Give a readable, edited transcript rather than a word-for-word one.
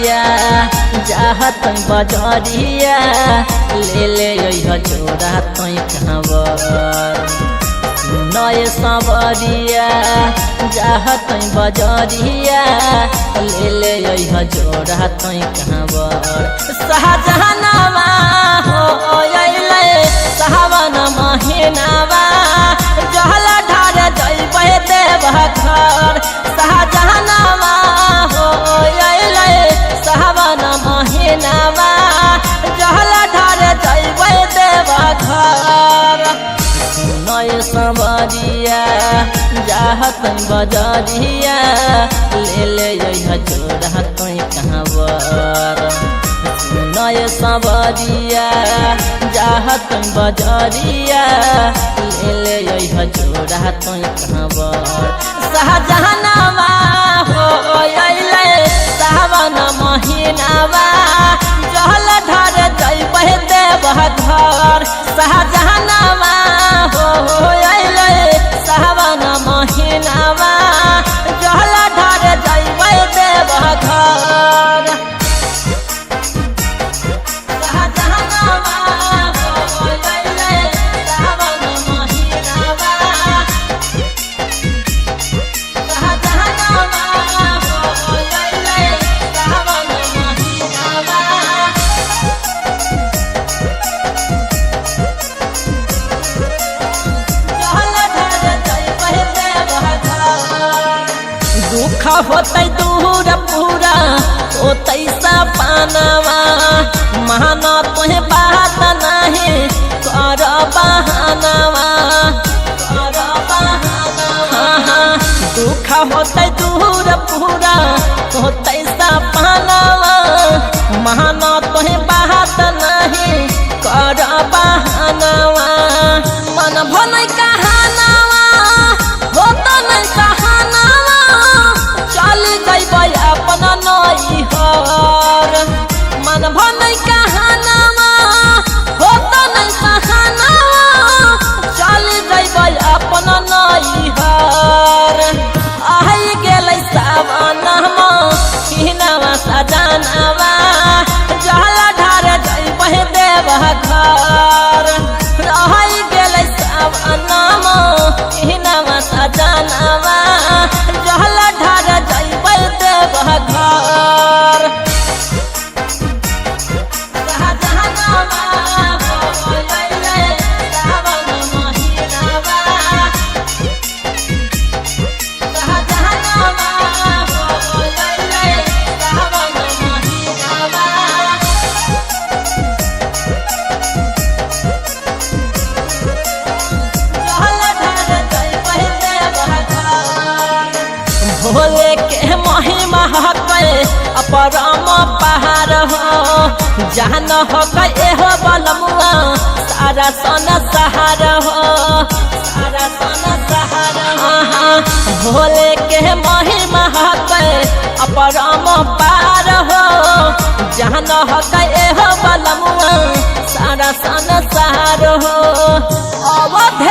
सावरिया जाहत बजरिया ले ले अइह जोड़ा तोय कांवर। नय सावरिया जाहत बजरिया ले ले अइह जोड़ा तोय कांवर। शाहजहानवा हो अइले सावन महिनावा जहल ढार जइबे देव घर। शाहजहानवा हो अइले सावन महिनावा जहल ढार जइबे देव घर। नय सावरिया जाहत बजरिया ले ले अइह जोड़ा तोय कांवर। नय सावरिया जाहत बजरिया ले ले अइह जोड़ा तोय कांवर। शाहजहानवा हो अइले सावन महिनावा जहल ढार जइबे देव घर। शाहजहानवा हो अइले सावन महिनावा जहल ढार जइबे देव घर। शाहजहानवा हो अइले सावन महिनावा शाहजहानवा हो अइले सावन महिनावा। दुख होतै दूर पूरा होतै सपनावा माना तुहे बात नहीं कर बहानावा कर बहानावा। दुख होतै दूर पूरा होतै सपनावा माना तुहे बात नहीं कर बहानावा। मन भनै कहानावा होत नहीं सहानावा चल जइबै अपन नैहर। मन भनै कहानावा होत नहीं सहानावा चल जइबै अपन नैहर। आइ गेलै सावनमा हिनवा सजनावा जल ढार जइबै देव घर। रहि गेलै सावनमा हिनवा सजनावा जल ढार जइबै देव घर। शाहजहानवा हो अइले सावन महिनावा शाहजहानवा हो अइले सावन महिनावा। भोले के महिमा हकै अपरम पहाड़ हो जहन हकै एहो बलमुआ सारा सन सहार हो सारा सन सहार हो। भोले के महिमा हकै अपरम पार हो जहन हकै एहो बलमुआ सारा सन सहार हो। अवध